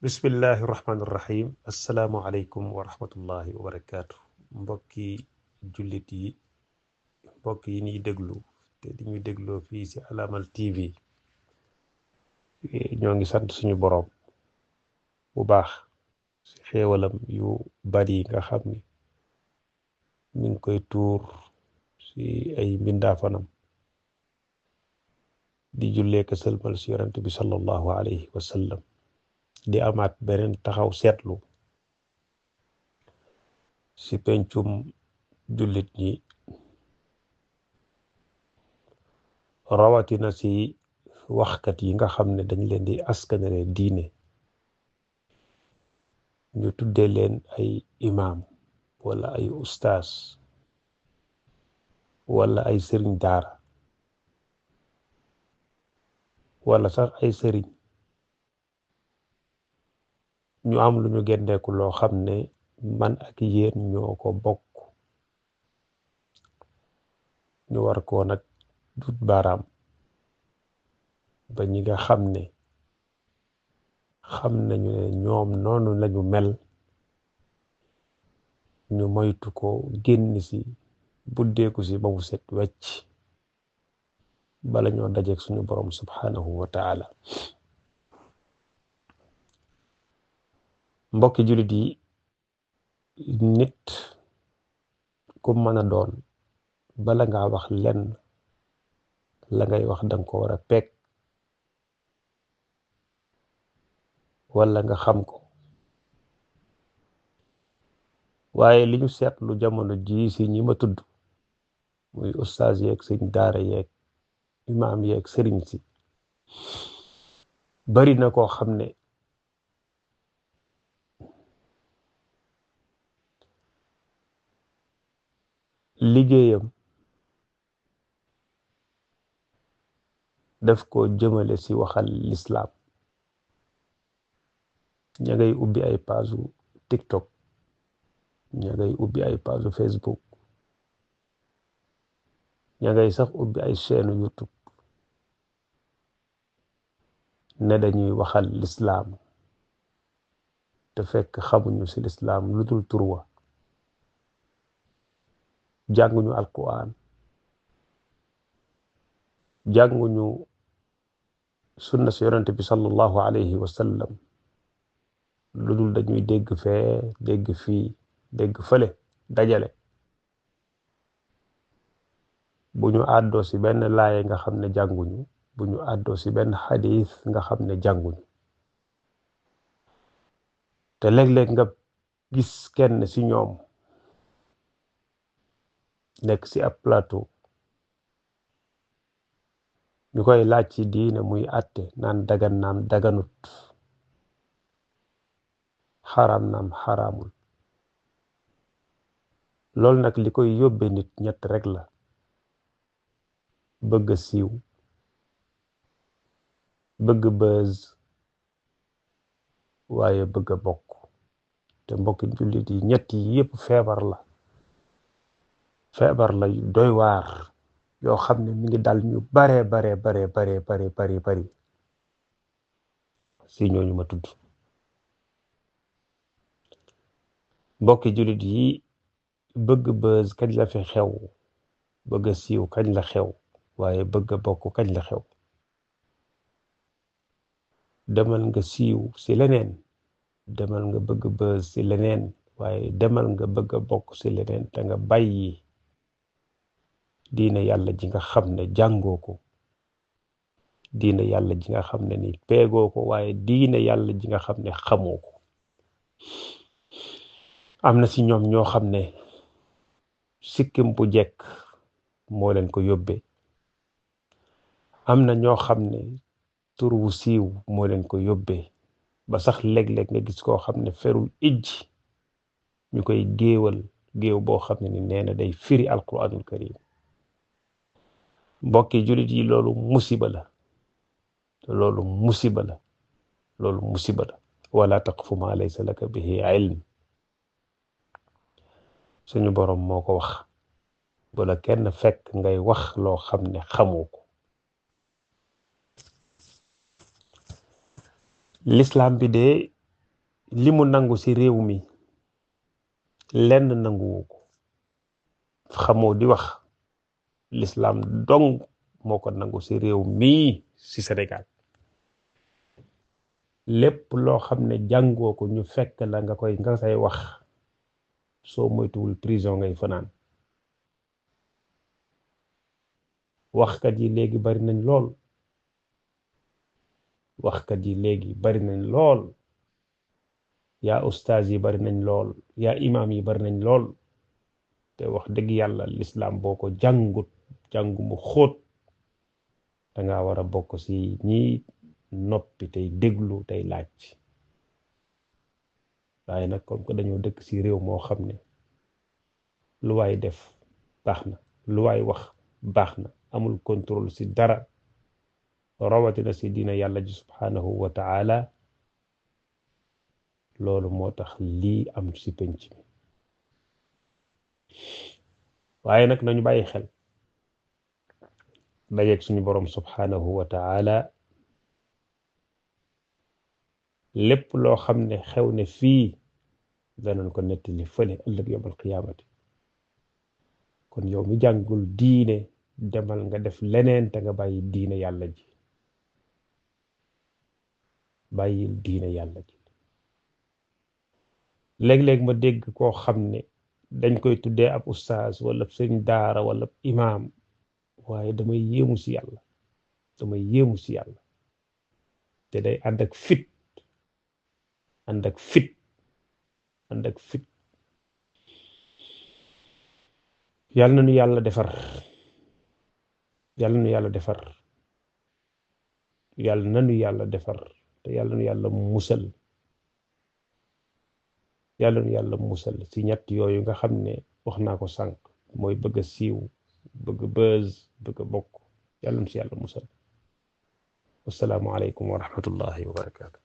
bismillahi rahmaani rahim asalaamualeykum wa rahmatullahi wa barakaatu mbokki jullit yi mbokk yi ñuy déglu te di ñu dégloo fii ci Alamal TV ñoo ngi sant suñu boroom bu baax ci xéewalam yu bari nga xam ni mi ngi koy tuur ci ay mbindaafanam di jullee ka sëlmal ci yonent bi sallallahu alayhi wa sallam di amaat beneen taxaw seetlu ci pencum jullit ñi rawatina ci waxkat yi nga xam ne dañ leen di askanale diine ñu tuddee leen ay imaam wala ay ustaas wala ay sëriñ daara wala sax ay sëriñ ñu am lu ñu gendeeku loo xam ne man ak yéen ñoo ko bokk ñu war koo nag dut baaraam ba ñi nga xam ne xam nañu ne ñoom noonu lañu mel ñu moytu ko génn ci buddeeku ci ba mu set wecc bala ñoo dajeek suñu boroom subhanahu wa ta'ala mbokki jullit yi nit ku mën a doon bala nga wax lenn la ngay wax danga ko war a peeg wala nga xam ko waaye li ñu seetlu jamono jii ci ñi ma tudd muy ustaas yeeg sëñ daara yeeg imaam yeeg sëriñ si bari na koo xam ne liggéeyam daf ko jëmale ci waxal lislaam ña ngay ubbi ay page TikTok ña ngay ubbi ay page Facebook ña ngay sax ubbi ay chaîne YouTube ne dañuy waxal lislaam te fekk xamuñu ci lislaam lu dul turwa jànguñu alquran jànguñu sunna si yonent bi sallallahu alayhi wa sallam lu dul dañuy dégg fee dégg fii dégg fële dajale bu ñu àddoo ci benn laaye nga xam ne jànguñu bu ñu àddoo ci benn xadiis nga xam ne jànguñu te léeg-léeg nga gis kenn ci ñoom nekk ci ab plateau ñu koy laaj ci diine muy àtte naan dagan naam daganut xaram naam xaramul loolu nag li koy yóbbe nit ñett rek la bëgg siiw bëgg buzz waaye bëgg bokk te mbokki jullit yi ñett yi yépp feebar la doy waar yoo xam ne mi ngi dal ñu bare si ñooñu ma tudd mbokki jullit yi bëgg buzz kañ la fi xew bëgg siiw kañ la xew waaye bëgg bokk kañ la xew demal nga siiw ci leneen demal nga bëgg buzz ci leneen waaye demal nga bëgg bokk ci leneen te nga bàyyi diine yàlla ji nga xam ne jàngoo ko diine yàlla ji nga xam ne ni peegoo ko waaye diine yàlla ji nga xam ne xamoo ko am na ci ñoom ñoo xam ne sikkim bu jekk moo leen ko yóbbee am na ñoo xam ne tur wu siiw moo leen ko yóbbee ba sax léeg-léeg nga gis koo xam ne ferul ijj ñu koy géewal géew boo xam ne ni nee na day firi alquranul karim mbokki jullit yi loolu musiba la wala taqfu ma laysa laka bihi ilm suñu boroom moo ko wax bala kenn fekk ngay wax loo xam ne xamoo ko l'islam bi de li mu nangu ci réew mi lenn nanguwu ko xamoo di wax l'islam dong moo ko nangu ci réew mii ci Sénégal lépp loo xam ne jàngoo ko ñu fekk la nga say wax soo moytuwul prison ngay fanaan waxkat yi léegi bari nañ lool waxkat yi léegi bari nañ lool yaa ustaaz yi bari nañ lool yaa imaam yi bari nañ lool te wax dëgg yàlla l'islam boo ko jàngut jàngu mu xóot danga war a bokk ci ñi noppi tey déglu tey laaj waaye nag comme que dañoo dëkk ci réew moo xam ne lu waay def baax na lu waay wax baax na amul contrôle ci dara rawatina ci diina yàlla ji subhanahu wa ta'ala loolu moo tax lii am ci penc mi waaye nag nañu bàyyi xel dajeeg suñu borom subhanahu wa ta'ala lépp loo xam ne xew ne fii danañ ko nettali fële ëllëg yawmal qiyaamati kon yow mi jàngul diine demal nga def leneen te nga bàyyi diine yàlla ji bàyyil diine yàlla ji léeg-léeg ma dégg koo xam ne dañ koy tuddee ab ustaaz wala sëñ daara wala imaam waaye damay yéemu ci yàlla damay yéemu ci yàlla te day ànd ak fit ànd ak fit ànd ak fit yàlla na nu yàlla defar yàlla na nu yàlla defar yàlla na nu yàlla defar te yàlla nu yàlla musal yàlla nu yàlla musal ci ñett yooyu nga xam ne wax naa ko sànq mooy bëgg a siiw bëgg buzz bëgg a bokk yàlla nu ci yàlla musal wassalaamu aleykum wa rahmatullahi wa barakatuh